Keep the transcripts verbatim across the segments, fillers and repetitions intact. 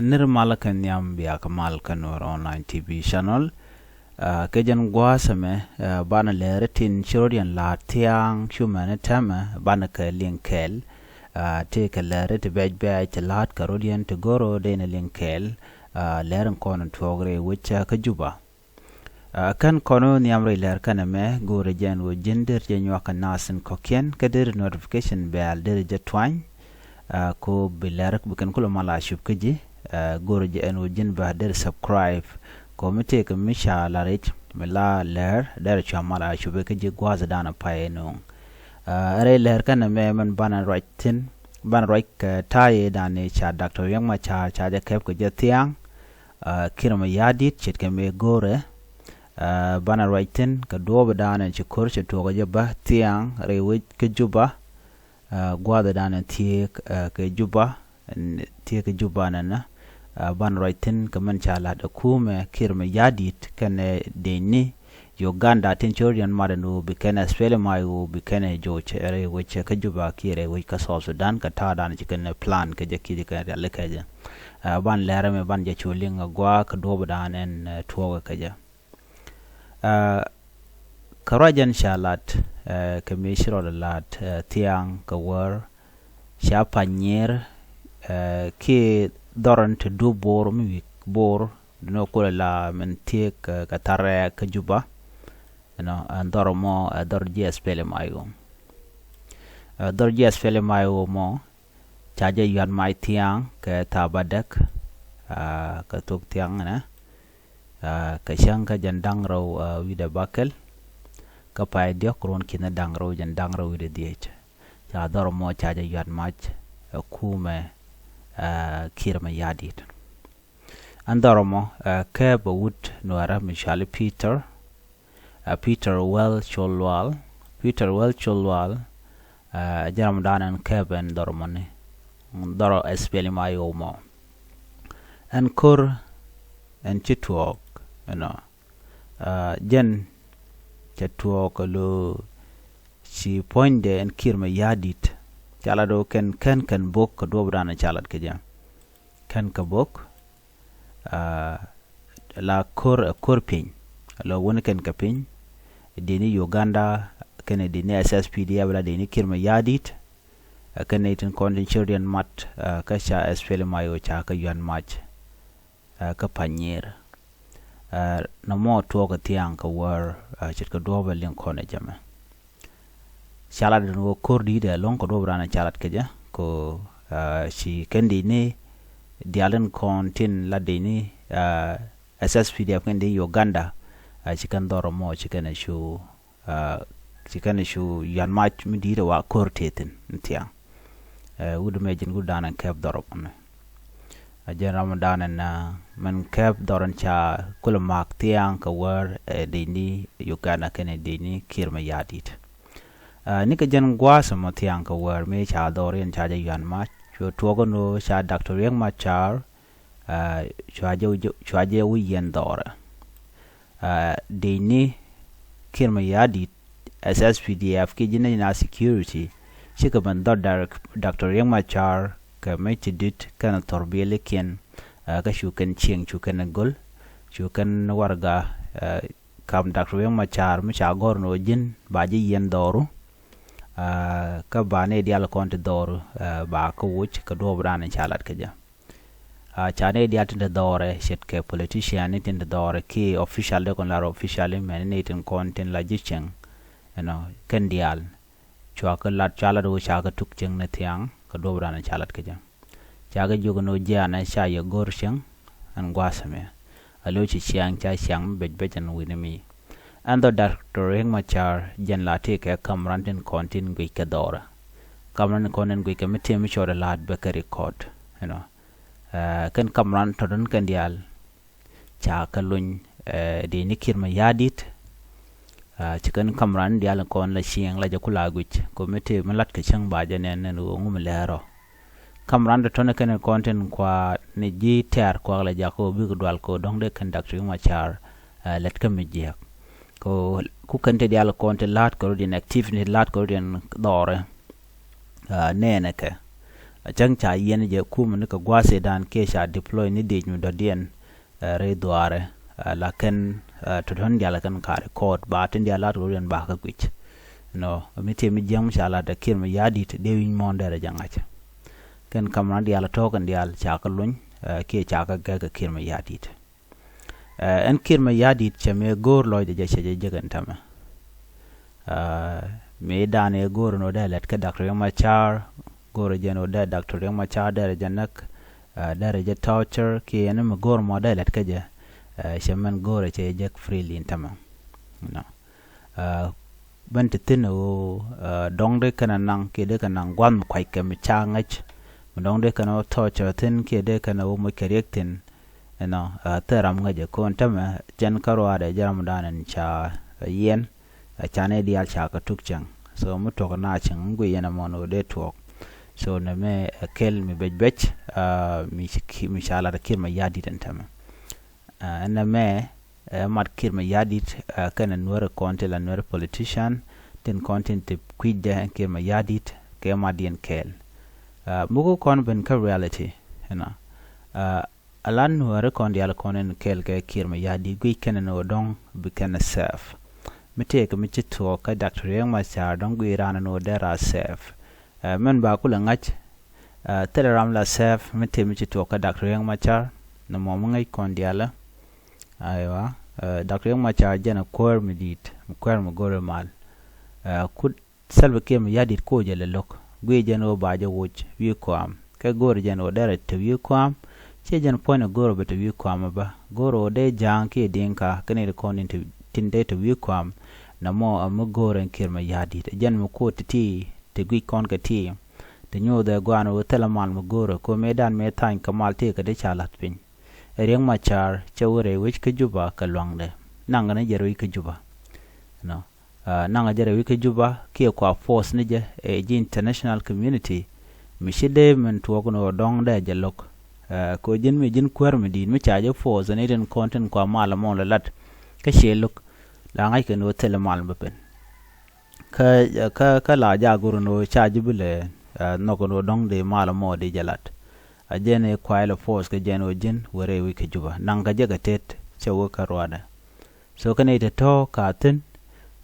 Nir mal kɛ nhiam bia kɛ mal kɛ Nuɛr Online T V channel. Kɛ jɛn gua̱a̱th ɛmɛ banɛ lɛri tin ci rɔ̱diɛn la̱a̱t thia̱a̱ŋ cumɛni tɛmɛ banɛ kɛ liŋ kɛɛl. Tëë kɛ lɛri ti bɛc bɛc ti la̱a̱t kɛ rɔ̱diɛn ti go̱r rɔ dee ni liŋ kɛɛl. Lɛri kɔn tuɔɔk rɛy wec kä Juba. Kän kɔn nhiam rɛy lɛr kɛnɛ mɛ go̱o̱rɛ jɛn wä ji̱n der jɛ nyuak kɛ nasin kɔkiɛn kɛ der notification bell der jɛ tuany. Ko bi lɛr bi kɛn kulɛ mal a cup kä ji̱. Go̱o̱rɛ jɛ ɛn wä ji̱n ba der subscribe. Ko mi tëëk mi ca la rɛc mi la lɛr der cua mal a cup kä ji̱ gua̱a̱th dan a pay nuŋ. Rɛy lɛr kɛnɛ mɛ mɛn banɛ ruac thi̱n banɛ ruac kɛ ta̱a̱ yɛ dan ca Doctor Riek Machar ca jɛ kɛp kɛ jɛ thia̱a̱ŋ. Kiir Mayardit ce̱tkɛ mëë go̱o̱rɛ. Banɛ ruac thi̱n kɛ duɔɔpdan ɛn ci ko̱r cɛ tuɔɔk ɛ jɛ bä thia̱a̱ŋ rɛy wec kä Juba. Gua̱a̱thdan ɛn thieek kɛ Juba, thieek kɛ Juba nɛnɛ. Banɛ ruac thi̱n kɛ mɛn ca la̱t ɛ kumɛ Kiir Mayardit kɛnɛ dëëcni Uganda tin cor yɛn mat ɛn ɣöö bi kɛnɛ SPLM-IO bi kɛnɛ joc rɛy wec kä Juba kiɛ rɛy wec kä South Sudan kɛ ta̱a̱dan ci kɛnɛ plan kɛ jɛ kiɛ ci kɛnɛ riali kɛ jɛ. Ban lɛr ɛmɛ ban jɛ cu liŋ a gua̱a̱ kɛ duɔpdan ɛn tuɔɔkɛ kɛ jɛ. Kɛ ruac ɛn ca lat kɛ mi ci rɔɔdɛ lat thia̱a̱ŋ kɛ wäär ca Panyier kiɛ dhɔr ɛn te dup Bor mi wi̱i̱ Bor. Duni kulɛ la min thiek kɛ thar rɛɛk kä Juba. Ɛn dhɔr mɔ ɛ dhɔr ji̱ SPLM-IO. Dhɔr ji̱ SPLM-IO mɔ ca jɛ yuat mac thia̱a̱ŋ kɛ thaabadäk kɛ thok thia̱a̱ŋ ɛnɛ. Kɛ cäŋ kä jɛn da̱ŋ rɛw wi̱dɛ bäkɛl kä pay diɔ̱k ruɔ̱n ki̱n da̱ŋ rɛw jɛn da̱ŋ rɛw wi̱dɛ dhiec. Ca dhɔr mɔ ca jɛ yuat mac ɛ kumɛ Kiir Mayardit. Ɛn dhɔr mɔ kɛɛp ɛ wut Nuɛrä mi cɔali Peter. Peter Well Col Lual. Peter Well Col Lual ɛ jɛ ramdan ɛn kɛɛp ɛn dhɔr mɔni. Dhɔr SPLM-IO mɔ. Ɛn ko̱r ɛn ci tuɔɔk ɛnɔ. Jɛn cɛ tuɔɔk ɛ lo̱ ci puɔ̱nydɛ ɛn Kiir Mayardit. Ca lat ɣöö kɛn kɛn kɛn bok kɛ duɔpdan ca lat kɛ jɛ. Kɛn kɛ bok la ko̱r ɛ ko̱r piny. Lɔ wuni kɛn kɛ piny dini Uganda kɛn dini SSPDF la dini Kiir Mayardit. Kɛn itin kɔn tin cir diɛn mat kä ca SPLM-IO ca kä yuan mac kä Panyier. Nɔmɔ tuɔɔk thia̱a̱ŋ kɛ wäär ce̱tkɛ duɔ̱ɔ̱pɛ liŋ kɔn ɛ jɛmɛ. Ca lat in wä ko̱r di̱i̱t ɛlɔ̱ŋ kɛ duɔ̱ɔ̱p raan ca lat kɛ jɛ kɛ ci kɛn di̱i̱t ni diaal in kɔn tin la di̱i̱t ni SSPDF kɛn di̱i̱t Uganda. Ci kɛn dhɔr mɔ ci kɛn cu ci kɛn cu yan mac mi di̱i̱t ɛ wa ko̱r tëë thi̱n in thia̱a̱ŋ. Wut mɛ ji̱n wut da̱a̱n in kɛp dhɔr mɔni. A jɛn ram dan ɛn mɛn kɛp dhɔr in ca kulɛ ma̱a̱k thia̱a̱ŋ kɛ wäär ɛ dec ni Uganda kɛnɛ dec ni Kiir Mayardit. Ni kɛ jɛn gua̱a̱th ɛmɔ thia̱a̱ŋ kɛ wäär mi ca dhɔr in ca jɛ yuan mac cuɛ tuɔɔk ɛn ɣöö ca Doctor Riek Machar cua jɛ wi̱c yɛn dhɔrɛ. Dec ni Kiir Mayardit SSPDF kiɛ ji̱ National Security cikɛ ben dhɔr Doctor Riek Machar kɛ mec ti dit kɛn thɔr biɛlikiɛn. Kä cu kɛn cieŋ cu kɛn go̱l cu kɛn warɛga kam Doctor Riek Machar mi ca gɔ̱r ni wä ji̱n ba ji̱ yiɛn dhɔru. Kä ba ni dial kɔn ti dhɔru ba kä wuc kɛ duɔɔp dan in ca lat kɛ jɛ. Ca ni dial tin ti dhɔrɛ ce̱tkɛ politician ni tin ti dhɔrɛ ki official de kɔn lar official mɛn ni tin kɔn tin la ji̱ cieŋ. Ɛnɔ kɛn dial cua kä lat cua lat wä ca kä tuk cieŋ ni thia̱a̱ŋ kɛ duɔɔp dan in ca lat kɛ jɛ. Ca kɛ jiök ni wä jianɛ ca yɛ go̱r cieŋ ɛn gua̱a̱th ɛmɛ. A lo̱c ci ciaŋ ca ciaŋ mi bec bec ɛn wi̱ni mi. Ɛn dhɔ Doctor Riek Machar jɛn la ti kɛ kam ran tin kɔn tin guic kɛ dhɔrɛ. Kam ran tin kɔn tin guic kɛ mi ti mi cɔɔdɛ la̱a̱t bɛ kɛ record. Ɛnɔ kɛn kam ran tɔ̱tɔ̱n kɛn diaal ca kɛ lony dec ni Kiir Mayardit. Ci kɛn kam ran diaal kɔn la cieŋ la jɛ ku la guic kɛ mi ti mi lat kɛ cäŋ ba jɛ nɛn nɛn ɣöö ŋu mi lɛɛr ɔ. Kam ran tɔ̱tɔ̱n kɛn kɔn tin kua ni ji̱ tɛ̈r kuak la jak ɣöö bikɛ dual kɛ ɣöö dɔ̱ŋ dee kɛn Doctor Riek Machar lät kä mi jiääk. Kɛ ɣöö ku kɛn ti diaal kɔn ti la̱a̱t kɛ rɔ̱diɛn activity la̱a̱t kɛ rɔ̱diɛn dhɔrɛ. Nɛɛnɛ kɛ Cäŋ ca yiɛn jɛ kumɛ ni kɛ gua̱a̱th ëëdan kiɛ ca deploy ni diec mi dɔ̱diɛn rɛy dhuaarɛ. Lakin tɔ̱tɔ̱n diaal kɛn ka record ba tin diaal lat ɣöö yɛn ba kä guic. Nɔ mi tëë mi jiäŋ mi ca lat ɛ Kiir Mayardit dee wi̱ny muɔ̱ɔ̱n derɛ jɛ ŋa̱c. Kɛn ka̱m na diaal tɔ̱ kɛn diaal ca kä luny kiɛ ca kä gɛk ɛ Kiir Mayardit. Ɛn Kiir Mayardit cɛ mëë go̱o̱r lɔcdɛ jɛ cɛ jɛ jek ɛn tämɛ. Mëë dan ëë go̱o̱r ɛn ɣöö dee lɛt kä Doctor Riek Machar, go̱o̱r jɛn ɣöö dee Doctor Riek Machar derɛ jɛ näk, derɛ jɛ torture kiɛ ɛn mi go̱o̱r mɔ dee lɛt kä jɛ. Cɛ mɛn go̱o̱r cɛ jɛ jek freely ɛn tämɛ. Bän ti thi̱n ɣöö dɔ̱ŋ dee kɛn a naŋ kiɛ dee kɛn a naŋ gua̱th mi kuackɛ mi ca ŋäc. Mi dɔ̱ŋ dee kɛn a ɣöö torture thi̱n kiɛ dee kɛn a ɣöö moc kɛ riɛk thi̱n. Ɛnɔ thil ram ŋäcɛ kɔn tämɛ jɛn kä ruaadɛ jɛ ramdan ɛn ca yiɛn. Ca nɛy diaal ca kɛ tuk cäŋ. So mi tuɔk na cäŋ mi guic yɛn ɛmɔ ni ɣöö dee tuɔɔk. So nɛmɛ ɛ kɛl mi bɛc bɛc mi ca lat ɛ Kiir Mayardit ɛn tämɛ. Ɛn nɛmɛ ɛ mat Kiir Mayardit kɛnɛ Nuäri kɔn ti la Nuäri politician tin kɔn tin ti kui̱cdɛ ɛn Kiir Mayardit kɛ mat yɛn kɛɛl. Muk kɔn ben kä reality ɛnɔ. A la Nuäri kɔn diaal kɔn in kɛɛl kɛ Kiir Mayardit guic kɛn in ɣöö dɔ̱ŋ bi kɛn safe. Mi tëëkɛ mi ci tuɔɔk kä Doctor Riek Machar dɔ̱ŋ guic raan in ɣöö dee ra safe. Mɛn ba kulɛ ŋa̱c thilɛ ram la safe mi tëë mi ci tuɔɔk kä Doctor Riek Machar. Nɔmɔ mi ŋäc kɔn diaalä. Aywa. Doctor Riek Machar jɛn a kuäär mi di̱i̱t mi kuäär mi go̱rɛ mal. Kut Salva Kiir Mayardit koc jɛ lɛ lo̱k guic jɛn ɣöö ba jɛ woc wi̱i̱ kɔam kɛ go̱o̱r jɛn ɣöö derɛ te wi̱i̱ kɔam. Ciɛ jɛn puɔ̱ny ɛ go̱o̱r bɛ te wi̱i̱ kɔam ɛ bä go̱o̱r ɣöö dee ja̱a̱ŋ kiɛ di̱ŋ ka kä nɛy ti kɔn tin dee te wi̱i̱ kɔam. Nɔmɔ ɛ mi go̱o̱r ɛn Kiir Mayardit ɛ jɛn mi koc ti ti ti guic kɔn kɛ ti. Ti nyothɛ gua̱a̱n ɣöö thilɛ mal mi go̱o̱r ɛ ko̱ mëëdan mëë tha̱a̱ny kɛ mal tëëkɛ dee ca la̱th piny. Ɛ Riek Machar cɛ wä rɛy wec kä Juba kɛ lua̱ŋdɛ naŋ ni jɛ rɛy wec kä Juba. Nɔ. Naŋ a jɛ rɛy wec kä Juba kiɛ kua force ni jɛ ɛ ji̱ international community. Mi ci dee min tuɔɔk ni ɣöö dɔ̱ŋ dee jɛ lo̱k. Kɛ ɣöö ji̱n mi ji̱n kuäär mi di̱i̱t mi ca jɛ force ni tin kɔn tin kua mal ɛmɔ lɛ lat. Kä ciɛ lo̱k la ŋa̱ckɛ ni ɣöö thilɛ mal mi bä pen. Kä kä kä la jaak go̱r ni ɣöö ca ji̱ bi lɛ nhɔk ni ɣöö dɔ̱ŋ dee mal ɛmɔ dee jɛ lat. A jɛn i̱ kuay lɛ force kɛ jɛn ɣöö ji̱n wä rɛy wec kä Juba naŋ kä jɛ kɛ tet cɛ wä kä ruaadɛ. So kɛn i̱ te tɔ̱ ka thi̱n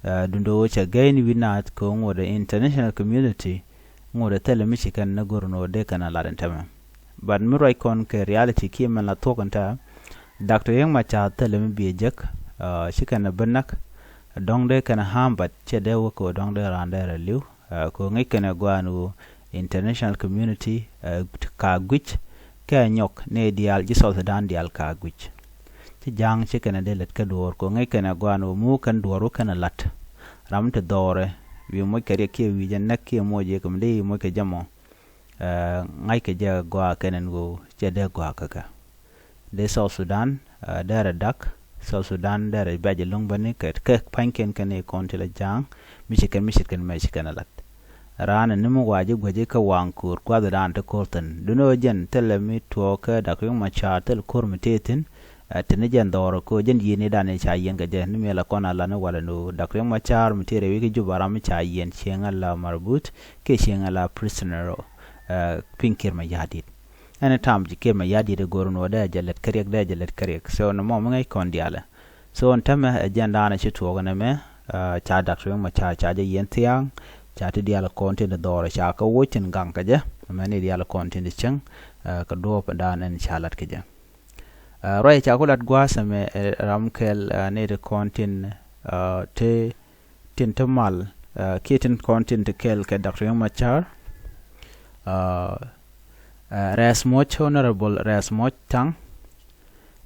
duundɛ ɣöö cɛ gɛy ni wi̱n naath kɛ ɣöö ŋot ɛ international community ŋot ɛ thilɛ mi ci kɛn ni go̱r ni ɣöö dee kɛn a lat ɛn tämɛ. But mi ruac kɔn kɛ reality kiɛ mɛn la thuɔ̱k ɛn tɛ Doctor Riek Machar thilɛ mi biɛ jek. Ci kɛn a bi näk dɔ̱ŋ dee kɛn a ha̱a̱m but cɛ dee wä kɛ ɣöö dɔ̱ŋ dee raan dee rɛ li̱w. Kɛ ŋäc kɛnɛ gua̱a̱n wu international community ka guic kɛ nyɔk ni diaal ji̱ South Sudan diaal ka guic. Ci ja̱a̱ŋ ci kɛnɛ dee lät kä duɔ̱ɔ̱r kɛ ŋäc kɛnɛ gua̱a̱n wu mu kɛn duɔ̱ɔ̱r wu kɛnɛ la̱t. Ram ti dhɔrɛ wi̱i̱ moc kɛ riɛk kiɛ wi̱i̱ jɛ näk kiɛ moc yɛ kɛ mi dee moc kɛ jɛ mɔ. Ŋa̱c kɛ jɛ gua̱a̱ kɛnɛ wu cɛ dee gua̱a̱ kä kɛ. Dee South Sudan derɛ dak. South Sudan derɛ bɛc ɛlɔ̱ŋ bäni kɛ kɛ pa̱nykiɛn kɛn i̱ kɔn ti la ja̱a̱ŋ mi ci kɛn mi ci kɛn mɛ ci kɛn ɛ lat. Raan ɛ ni mi wa̱a̱ ji̱ guäci kä waŋ ko̱o̱r gua̱th dan ti ko̱r thi̱n duni ɣä jɛn thilɛ mi tuɔɔk kä Doctor Riek Machar thil ko̱r mi tëë thi̱n. Tini jɛn dhɔr kä jɛn yieni dan i̱ ca yiɛn kɛ jɛ ni mi la kɔn a lan i̱ walɛ ni ɣöö Doctor Riek Machar mi tëë rɛy wi̱c kä Juba ram mi ca yiɛn cieŋ a la marbut kiɛ cieŋ a la prisoner. Piny Kiir Mayardit. Ɛn i̱ tam ci Kiir Mayardit i̱ go̱r ni wä dee jɛ lät kä riɛk dee jɛ lät kä riɛk so ni mɔ mi ŋäc kɔn diaalɛ. So ɛn tämɛ ɛ jɛn daanɛ ci tuɔɔk ɛn ɛmɛ. Ca Doctor Riek Machar ca jɛ yiɛn thia̱a̱ŋ ca ti diaal kɔn tin dhɔrɛ ca kä woc tin gaŋ kä jɛ. Ɛmɛ ni diaal kɔn tin cäŋ kä duɔɔp daanɛ ni ca lat kä jɛ. Ruac ca ku lat gua̱a̱th ɛmɛ ram kɛl ni ti kɔn tin ti tin ti mal kiɛ tin kɔn tin ti kɛl kɛ Doctor Riek Machar. Rɛs Moc, Honorable Rɛs Moc Taŋ,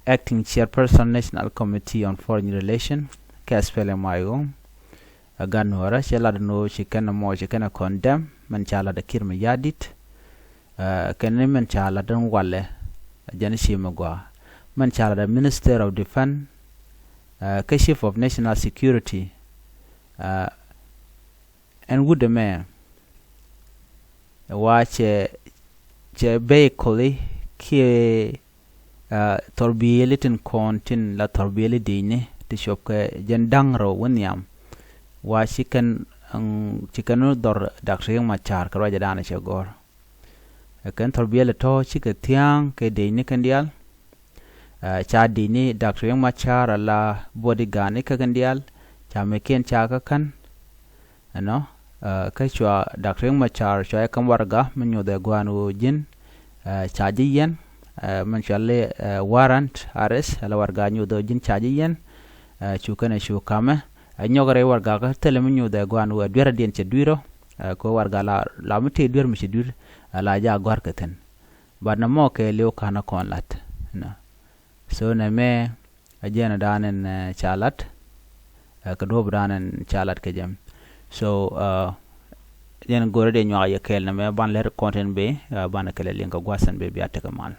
Acting Chairperson, National Committee on Foreign Relation, kɛ S P L M I O. Ɛ gat nuɔrä cɛ lat ni ɣöö ci kɛn ɛ mɔ ci kɛn ɛ condemn mɛn ca lat ɛ Kiir Mayardit. Kɛn ni mɛn ca lat ɛn walɛ ɛ jɛn ci mi gɔaa mɛn ca lat ɛ Minister of Defense kä Chief of National Security. Ɛn wut ɛmɛ wa cɛ cɛ basically kiɛ thɔrbiɛli tin kɔn tin la thɔrbiɛli di̱cni ti cop kɛ jɛn da̱ŋ rɛw wä nhiam. Wa ci kɛn ci kɛn dhɔr Doctor Riek Machar kɛ ruacɛ daanɛ cɛ gɔ̱r. Ɛ kɛn thɔr biɛl tɔ̱ cikɛ thia̱a̱ŋ kɛ dec ni kɛn diaal. Ca dec ni Doctor Riek Machar ala bodyguard ni kɛ kɛn diaal. Ca mɛ kiɛn ca kä kän. Ɛnɔ kä cua Doctor Riek Machar cua jɛ käm warɛga mi nyuuth ɛ gua̱a̱n ɣöö ji̱n ca ji̱ yɛn, min cɔal i̱ warrant arrest, ala warɛga nyuuth ɣöö ji̱n ca ji̱ yɛn. Cu kɛn ɛ cu ka̱mɛ ɛ nyɔk rɛy warɛga kä thilɛ mi nyuuth ɛ gua̱a̱n ɣöö ɛ duerädiɛn cɛ dui̱r ɔ. Kɛ warɛga la mi tëë duer mi ci dui̱r la ja gua̱r kɛ thi̱n. But nɛ mɔ kɛ liw ka̱n kɔn la̱t. So nɛ mɛ a jɛn dan in ca la̱t kɛ duɔ̱p dan in ca la̱t kɛ jɛ. So jɛn go̱rɛ dee nyuak yɛ kɛɛl nɛ mɛ ban lɛr kɔn tin bee ban kɛlɛ liŋ kɛ gua̱th in bee bia tekɛ mal.